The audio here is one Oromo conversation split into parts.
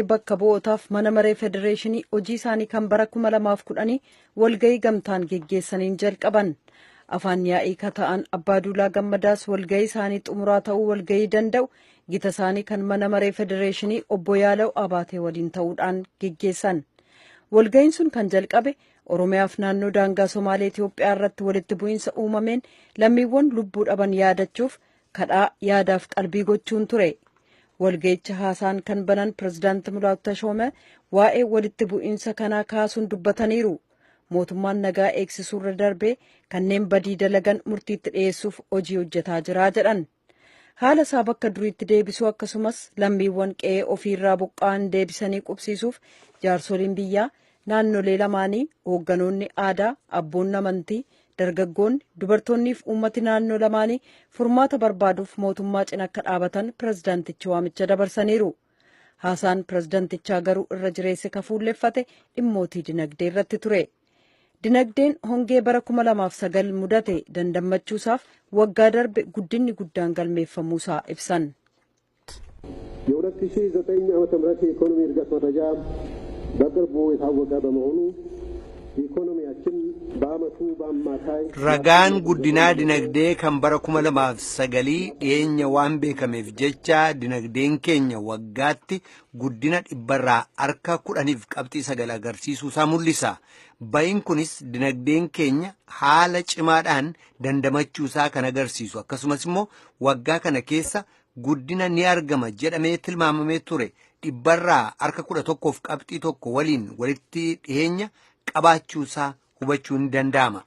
Bakka bu'ootaaf mana maree federeeshinii hojii isaanii kan bara 2010 walgahii gamtaan geggeessaniin jalqaban. Afaan yaa'ii ka ta'an Abbaaduulaa Gammadaas walgahii isaanii xumuraa ta'uu walgahii danda'u gita isaanii kan mana maree federeeshinii obbo Yaalaw Abaatee waliin ta'uudhaan geggeessan. Walgahiin sun kan jalqabe Oromiyaaf naannoo daangaa Somaalee Itoophiyaa irratti walitti bu'iinsa uumameen lammiiwwan lubbuu dhaban yaadachuuf kadhaa yaadaaf qalbii gochuun ture. Walga'icha haasaan kan banan Pirezidaanti Mulaatu Tashoome waa'ee walitti bu'iinsa kanaa kaasuun dubbataniiru. Mootummaan nagaa eegsisuurra darbee kanneen badii dalagan murtiitti dhiyeessuuf hojii hojjetaa jira jedhan. Haala isaa bakka duriitti deebisuu, akkasumas lammiiwwan qe'ee ofiirraa buqqa'an deebisanii qubsiisuuf jaarsoliin biyyaa naannolee lamaanii, hoogganoonni aadaa, abboonni amantii, dargaggoonni, dubartoonnii fi uummati naannoo lamaanii furmaata barbaaduuf mootummaa cina akka dhaabatan pirezidaantichi waamicha dabarsaniiru. Haasaan pirezidaantichaa garuu irra jireesse ka fuulleffate dhimmootii dinagdee irratti ture. Dinagdeen hongee bara 2009 mudate dandammachuusaaf waggaa darbe guddinni guddaan galmeeffamuusaa ibsan. የ2009 ዓመተ ምህረት የኢኮኖሚ እድገት መረጃ በቅርቡ የታወቀ በመሆኑ ኢኮኖሚያችን በዓመቱ በአማካይ Ragaan guddinaa dinagdee kan bara 2009 dhiyeenya waan beekameef jecha dinagdeen keenya waggaatti guddina dhibbarraa harka 10.9 agarsiisuusaa mul'isa. Ba'iin kunis dinagdeen keenya haala cimaadhaan dandamachuusaa kan agarsiisu, akkasumas immoo waggaa kana keessa guddina ni argama jedhamee tilmaamamee ture dhibbarraa harka 11.1 waliin walitti dhiyeenya qabaachuusaa hubachuu ni danda'ama.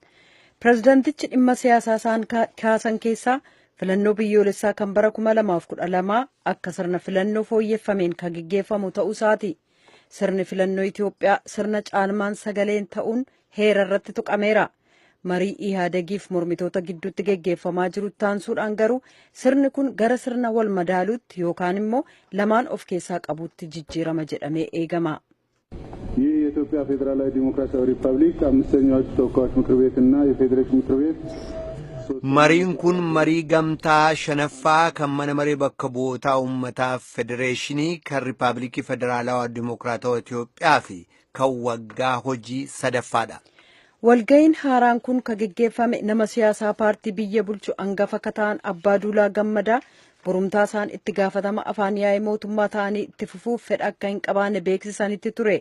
Pirezidaantichi dhimma siyaasaa isaan kaasan keessaa filannoo biyyoolessaa kan bara 2012 akka sirna filannoo fooyyeffameen kan geggeeffamu ta'uu isaati. Sirni filannoo Itoophiyaa sirna caalmaan sagaleen ta'uun heera irratti tuqameera. Marii Ihaadegiif mormitoota gidduutti geggeeffamaa jiru taansuudhaan garuu sirni kun gara sirna wal madaaluutti yookaan immoo lamaan of keessaa qabuutti jijjiirama jedhamee eegama. ይህ የኢትዮጵያ ፌዴራላዊ ዲሞክራሲያዊ ሪፐብሊክ አምስተኛው ሕዝብ ተወካዮች ምክር ቤትና የፌዴሬሽን ምክር ቤት Mariin kun marii gamtaa shanaffaa kan mana maree bakka bu'ootaa uummataa federeeshinii kan Riippaabilikii Federaalawaa Dimokiraatawaa Itoophiyaa fi kan waggaa hojii sadaffaadha. Walga'iin haaraan kun kan geggeeffame nama siyaasaa paartii biyya bulchu hangafa ka ta'an Abbaaduulaa Gammadaa borumtaa isaan itti gaafatama afaan yaa'ii mootummaa ta'anii itti fufuuf fedha akka hin qabaanne beeksisanitti ture.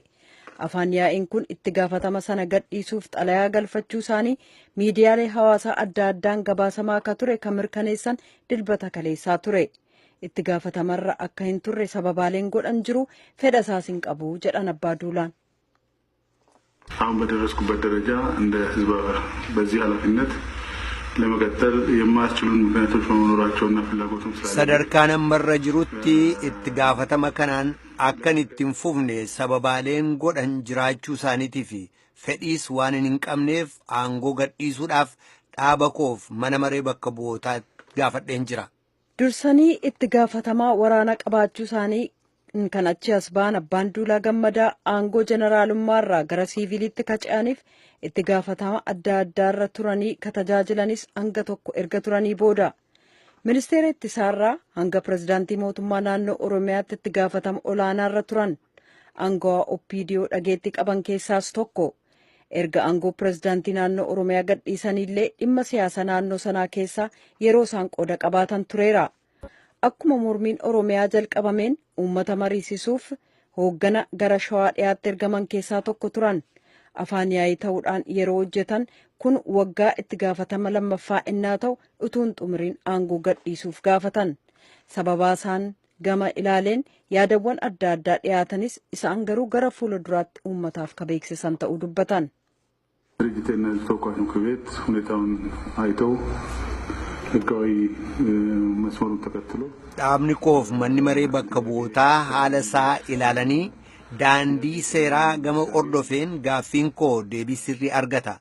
Afaan yaa'iin kun itti gaafatama sana gadhiisuuf xalayaa galfachuu isaanii miidiyaalee hawaasaa adda addaan gabaasamaa akka ture kan mirkaneessan Dilbata kaleessaa ture. Itti gaafatamarra akka hin turre sababaaleen godhan jiru, fedha isaas hin qabu jedhan Abbaaduulaan. አሁን በደረስኩበት ደረጃ እንደ ህዝብ በዚህ ኃላፊነት ለመቀጠል የማያስችሉን ምክንያቶች በመኖራቸውና ፍላጎቱም ስላለ Sadarkaan ammarra jirutti itti gaafatama kanaan akkan itti hin fufne sababaaleen godhan jiraachuu isaaniitii fi fedhiis waan hin qabneef aangoo gadhiisuudhaaf dhaaba koof mana maree bakka bu'ootaa gaafadheen jira. Dursanii itti gaafatamaa waraanaa qabaachuu isaanii kan achi as ba'an Abbaan Duulaa Gammadaa aangoo jeneraalummaarraa gara siviilitti kaca'aniif itti gaafatama adda addaarra turanii ka tajaajilanis hanga tokko erga turanii booda. Ministeera ittisaarraa hanga pirezidaantii mootummaa naannoo Oromiyaatti itti gaafatama olaanaarra turan. Aangawaa OPDO dhageetti qaban keessaas tokko. Erga aangoo pirezidaantii naannoo Oromiyaa gadhiisanillee dhimma siyaasa naannoo sanaa keessaa yeroo isaan qooda qabaatan tureera. Akkuma mormiin Oromiyaa jalqabameen uummata mariisisuuf hooggana gara Shawaa Dhiyaatti ergaman keessaa tokko turan. Afaan yaa'ii ta'uudhaan yeroo hojjetan kun waggaa itti gaafatama lammaffaa innaa ta'u utuun xumuriin aangoo gadhiisuuf gaafatan. Sababaa isaan gama ilaaleen yaadawwan adda addaa dhiyaatanis isaan garuu gara fuula duraatti uummataaf ka beeksisan ta'uu dubbatan. ድርጅቴና ሕዝብ ተወካዮች ምክር ቤት ሁኔታውን አይተው ህጋዊ መስመሩን ተከትሎ Dhaabni koof manni maree bakka bu'ootaa haala isaa ilaalanii daandii seeraa gama hordofeen gaaffiin koo deebii sirrii argata.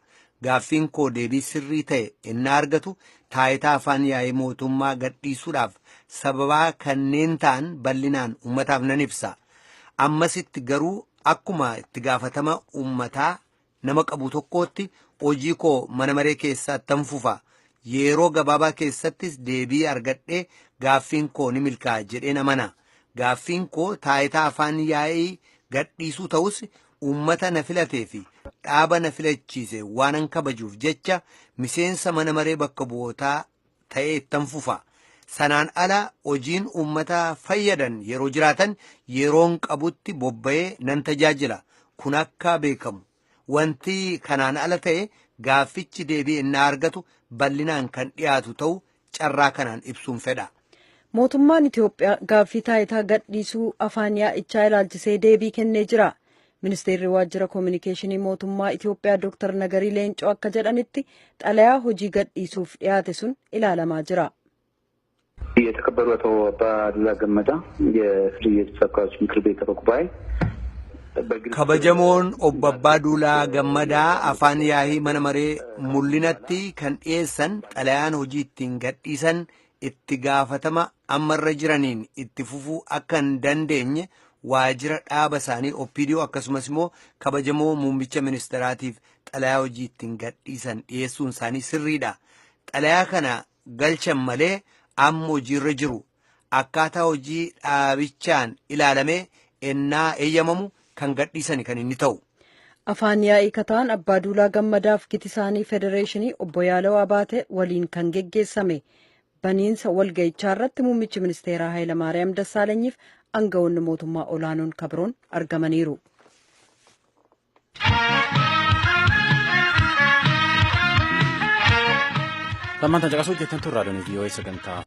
Gaaffiin koo deebii sirrii ta'e innaa argatu taayitaa afaan yaa'ii mootummaa gadhiisuudhaaf sababaa kanneen ta'an bal'inaan uummataaf nan ibsa. Ammasitti garuu akkuma itti gaafatama uummataa nama qabu tokkootti hojii koo mana maree keessatti fufa. Yeroo gabaabaa keessattis deebii argadhee gaaffiin koo ni milkaa'a jedheen amana. Gaaffiin koo taayitaa afaan yaa'ii gadhiisuu ta'us uummata na filatee fi dhaaba na filachiise waanan kabajuuf jecha miseensa mana maree bakka bu'ootaa ta'ee ittan fufa. Sanaan ala hojiin uummata fayyadan yeroo jiraatan yeroon qabutti bobba'ee nan tajaajila. Kun akka beekamu. Wanti kanaan ala ta'e gaaffichi deebii innaa argatu bal'inaan kan dhiyaatu ta'u carraa kanaan ibsuun fedha. Mootummaan Itoophiyaa gaaffii taayitaa gadhiisuu afaan yaa'ichaa ilaalchisee deebii kennee jira. Ministeerri waajjira koominikeeshinii mootummaa Itoophiyaa Dr. Nagarii Leencoo akka jedhanitti xalayaa hojii gadhiisuuf dhiyaate sun ilaalamaa jira. የተከበሩ አቶ አባዱላ ገመዳ የኢፌዴሪ የሕዝብ ተወካዮች ምክር ቤት አፈ ጉባኤ Kabajamoon obbo Abbaaduulaa Gammadaa afaan yaa'ii mana maree mul'inatti kan dhiyeessan xalayaan hojii ittiin gadhiisan itti gaafatama ammarra jiraniin itti fufuu akka hin dandeenye waajjira dhaaba isaanii OPDO akkasumas immoo kabajamoo muummicha ministeraatiif xalayaa hojii ittiin gadhiisan dhiyeessuun isaanii sirriidha. Xalayaa kana galchan malee amma hojiirra jiru akkaataa hojii dhaabichaan ilaalamee ennaa eeyyamamu kan gadhiisan kan inni ta'u. Afaan yaa'ii kataan Abbaaduulaa Gammadaaf giti isaanii Federeeshinii obbo Yaalaw Abaate waliin kan geggeessame baniinsa walga'ichaa irratti muummichi ministeeraa Hayilamaariyaam Dassaalenyiif aangawoonni mootummaa olaanoon kabiroon argamaniiru. Lammaan tan caqasuu jettan turraa doonii vii'oo'ee sagantaa.